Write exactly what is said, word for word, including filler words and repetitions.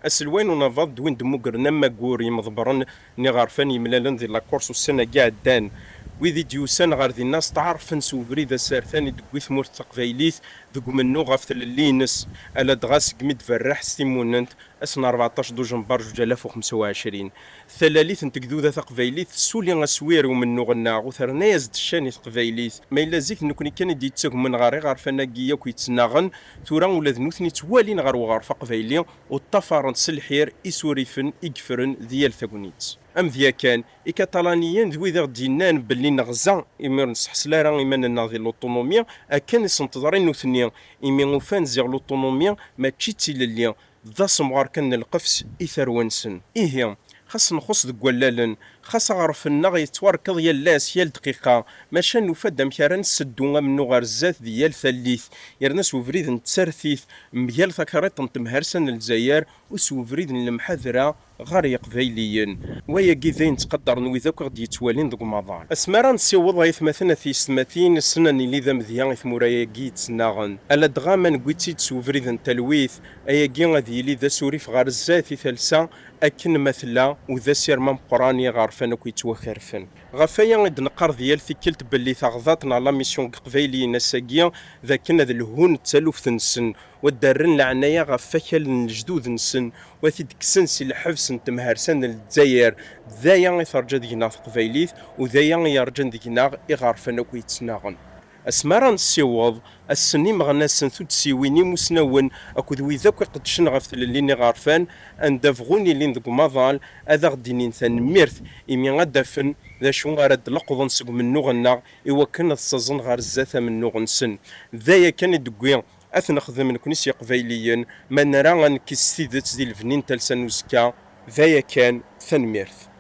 Aselway n unabaḍ d win d-mmugren amagur n yimeḍbren n iɣerfan yemlalen di la Corse ussan-agi iɛeddan. Wid i d-yusan ɣer dinna steɛṛfen s ubrid asertan i d-tewwi tmurt taqbaylit deg umennuɣ ɣef tlelli-ines, aladɣa segmi d-berreḥ s timunent ass n rbeɛṭac dujenber zuǧ alaf u xemsa u ɛecrin. Talalit n tegduda taqbaylit tessuli aswir i umennuɣ-nneɣ u terna-yas-d ccan i teqbaylit. Ma yella zik d nekkni kan i d-yettagmen ɣer iɣerfan-agi akk yettnaɣen, tura ula d nutni ttwalin ɣer uɣref aqbayli u ṭṭafaren s lḥir isurifen i yeffren di yal tagnit. Amedya kan, Ikaṭalaniyen d wid i ɣ-d-yennan belli neɣza imi ur nesseḥsel ara iman-nneɣ di l'autonomie, akken i sen-teḍra i nutni, imi ufan ziɣ l'autonomie mačči d tilelli, d asemɣar kan n lqefs i tarwa-nsen. Ihi, xas nxuṣ deg wallalen, xas aɣref-nneɣ yettwarkeḍ yal ass, yal dqiqa, maca nufa-d amek ara nseddu amennuɣ ɣer zdat di yal tallit, yerna s ubrid n tsertit, mgal takriṭ n temharsa n Lezzayer u s ubrid n lemḥadra ɣer Yeqbayliyen. Wayagi d ayen ttqadaren wid akk i ɣ-d-yettwalin deg umaḍal. Asmi ara nessiweḍ aytmaten at yessetmatin, ssen ad nili d amedya i tmura-agi yettnaɣen. Aladɣa ma newwi-tt-id s ubrid n talwit, ayagi ad yili d asurif ɣer zdat i talsa akken ma tella, u d asirem ameqqran i iɣerfan akk yettwakerfen. Ɣef waya i d-neqqar di yal tikkelt belli taɣḍaṭ neɣ la mission n Yeqbayliyen ass-agi d akken ad lhun d taluft-nsen, u ad d-rren leɛnaya ɣef wakal n lejdud-nsen, u ad t-id-kksen si lḥebs n temharsa n Lezzayer. D aya i terǧa deg-neɣ teqbaylit, u d aya i yerǧan deg-neɣ iɣerfan akk yettnaɣen. Asmi ara nessiweḍ ass-n imeɣnasen, tuddsiwin, imusnawen akked wid akk iqeddcen ɣef tlelli n iɣerfan, anda bɣun ilin deg umaḍal, ad aɣ-d-inin tanemmirt imi ad d-afen d acu ara d-leqḍen seg umennuɣ-nneɣ i wakken ad ssaẓen ɣer zdat amennuɣ-nsen. D aya kan i d-tewwi ad t-nexdem nekkni s Yeqbayliyen, ma nra ad nekkes s tidet di lebni n talsa n uzekka. D aya kan, tanemmirt.